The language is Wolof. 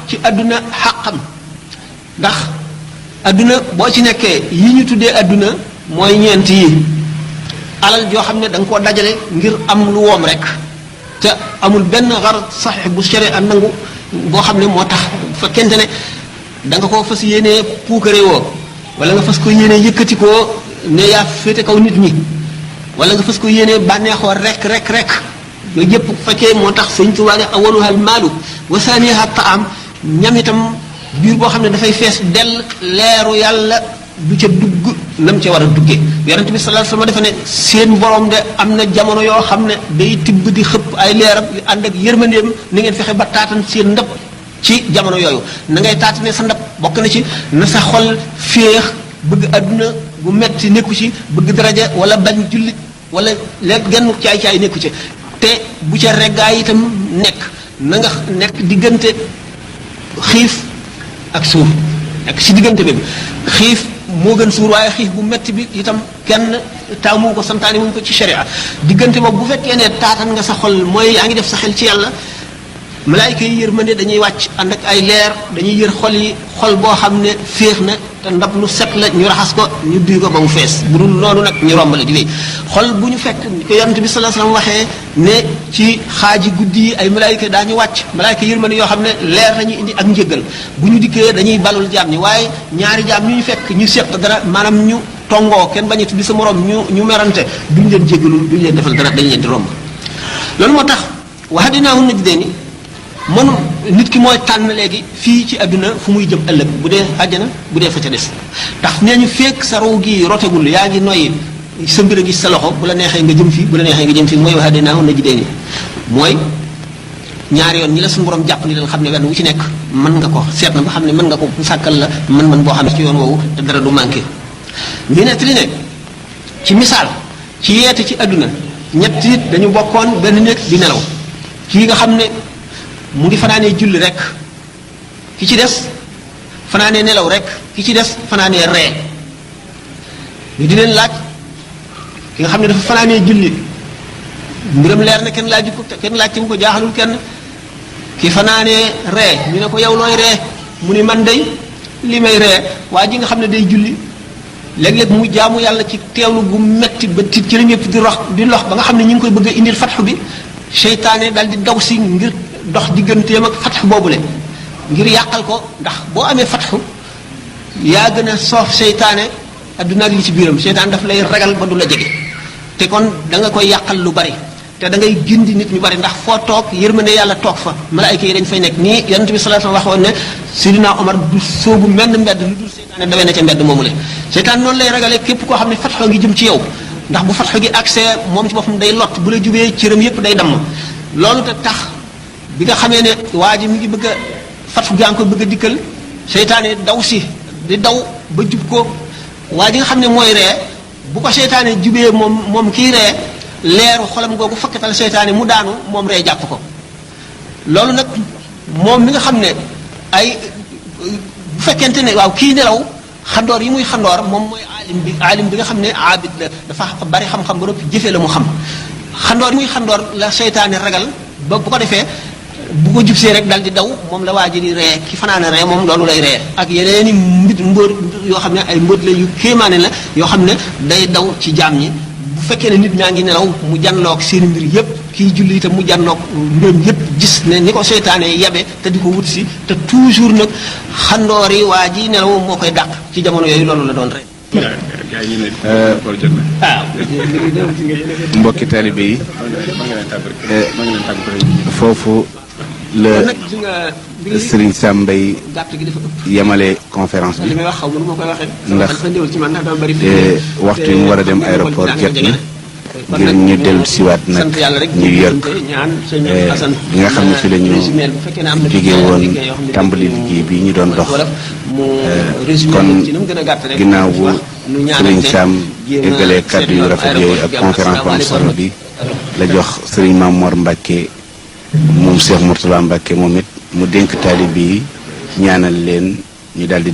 ci àdduna xàqam ndax àdduna boo ci nekkee yi ñu tuddee àdduna mooy ñeent yi alal joo xam ne da nga koo dajale ngir am lu woom rek te amul benn xarat saxiix bu sere a nangu boo xam ne moo tax fekkente ne da nga koo fas yéenee puukare woo wala nga fas ko yéenee yëkkati koo ne yaa féete kaw nit ñi wala nga fas ko yéenee bànneexoo rek yooyu yëpp fekkee moo tax sëñ Tuubaa ne awaluha al maalu wa saaniha taam ñam itam biir boo xam ne dafay fees dell leeru yàlla du ca dugg nam ca war a duggee yonent bi sallallahu alayhi wasallam dafa ne seen borom de am na jamono yoo xam ne day tibb di xëpp ay leeram yu ànd ak yërmandeem ni ngeen fexe ba taatan seen ndab ci jamono yooyu na ngay taatane sa ndab bokk na ci na sa xol féex bëgg adduna bu metti nekku ci bëgg daraja wala bañ jullit wala léegi genn caay-caay nekku ci te bu ca reggaay itam nekk na nga nekk diggante xiif ak suur nekk ci diggante bi xiif moo gën suur waaye xiif bu metti bi itam kenn taamu ko santaane mu ko ci sharia diggante boobu bu fekkee ne taatan nga sa xol mooy yaa ngi def sa xel ci yàlla malaayika yi yërmande dañuy wàcc ànd ak ay leer dañuy yër xol yi xol boo xam ne féex na te ndab lu set la ñu raxas ko ñu duy ko ba mu fees bu dul loolu nag ñu romb la di wéy xol bu ñu fekk ko yonent bi sallallahu alayhi wasallam waxee ne ci xaaji guddi yi ay malaayika daañu wàcc malaayika yërmande yoo xam ne leer lañuy indi ak njëggal bu ñu dikkee dañuy balul jaam ñi waaye ñaari jaam ñu fekk ñu seq dara maanaam ñu tongoo kenn bañ a tuddi sa morom ñu merante duñ leen jéggalul duñ leen defal dara dañ leen di romb loolu moo tax wax dinaa mun na jidee mënu nit ki mooy tànn léegi fii ci àdduna fu muy jëm ëllëg bu dee àjjana bu dee fa ca des ndax nee ñu fekk sa row gi rotegul yaa ngi noyyi sa mbir a ngi sa loxo bu la neexee nga jëm fii bu la neexee nga jëm fii mooy wax dinaa na ji dee ni mooy ñaari yoon ñi la suñu borom jàpp ni leen xam ne wenn wu ci nekk mën nga ko seet na ba xam ne mën nga ko sàkkal la mën boo xam ne ci yoon woowu te dara du manqué ñu nekk li ne ci misaal ci yeete ci àdduna ñett nit dañu bokkoon benn néeg di nelaw kii nga xam ne mu ngi fanaanee julli rek ki ci des fanaanee nelaw rek ki ci des fanaanee ree ñu di leen laaj ki nga xam ne dafa fanaanee julli mbiram leer na kenn laaju ko kenn laaj ci mu ko jaaxalul kenn ki fanaanee ree ñu ne ko yow looy ree mu ni man day li may ree waa ji nga xam ne day julli léeg-léeg mu jaamu yàlla ci teewlu gu metti ba tiit ci la ñëpp di lox ba nga xam ne ñu ngi koy bëgg a indil fatxu bi seytaane dal di daw si ngir dox digganteem ak fatxu boobule ngir yàqal ko ndax boo amee fatxu yaa gën a soof seytaane adduna ak li ci biiram seytaane daf lay ragal ba du la jege te kon da nga koy yàqal lu bari te da ngay gindi nit ñu bari ndax foo toog yërmande yàlla toog fa malaayika yi dañ fay nekk nii yonent bi sallallahu alayhi wasallam waxoon ne Sidina Omar du sóobu menn mbedd lu dul seytaane dawee na ca mbedd moomule seytaane noonu lay ragalee képp koo xam ne fatxu ngi jëm ci yow ndax bu fatxu gi accès moom ci boppam day lot bu la jubee cëram yépp day damm loolu te tax bi nga xamee ne waa ji mi ngi bëgg a fatxu gaa ngi ko bëgg a dikkal seytaane daw si di daw ba jub ko waa ji nga xam ne mooy ree bu ko seytaane jubee moom kii ree leeru xolam googu fakkatal seytaane mu daanu moom ree jàpp ko loolu nag moom mi nga xam ne ay bu fekkente ne waaw kii nelaw xandoor yi muy xandoor moom mooy aalim bi nga xam ne aabid la dafa bari xam-xam ba noppi jëfee la mu xam xandoor yi muy xandoor la seytaane ragal ba bu ko defee bu ko jubsee rek dal di daw moom la waa ji di ree ki fanaane ree moom loolu lay ree ak yeneeni mbóot yoo xam ne ay mbóot la yu kéemaane la yoo xam ne day daw ci jaam ñi bu fekkee ne nit ñaa ngi nelaw mu janloog seen mbir yépp kii julli itam mu janloog mbiram yépp gis ne ni ko seytaane yabe te di ko wut si te toujours nag xandoor yi waa ji nelaw moo koy dàq ci jamono yooyu loolu la doon ree mbokki taalibe yi foofu la Serigne Sam Mbaye yemale conférence bi ndax waxtu yi mu war a dem aéroport jot na ngir ñu dellu siwaat nag New York bi nga xam ne fi la ñu jóge woon tàmbali liggéey bi ñu doon dox kon ginnaaw bu Serigne Sam eggalee kàddu yu rafet yooyu ak conférence bu am solo bi la jox Serigne Mamor Mbacke moom Cheikh Mourtala Mbacke moom it mu dénk taalibe yi ñaanal leen ñu daal di